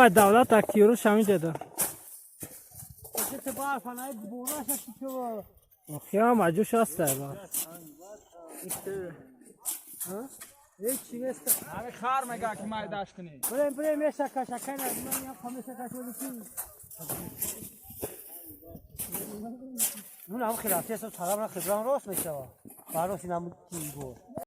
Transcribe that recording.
Ҳама давлат актёрош ҳаминҷа да. Охи, ҳама ҷош ҳаста ба. Ҳами хар мега, ки майдаш кунӣ. Бурем, бурем, мешака, шакай на, ман қамеша кашоди ки. Нун ҳам хилафи аст, талаб на хибран рост мешава. Бароси намуд ки бо.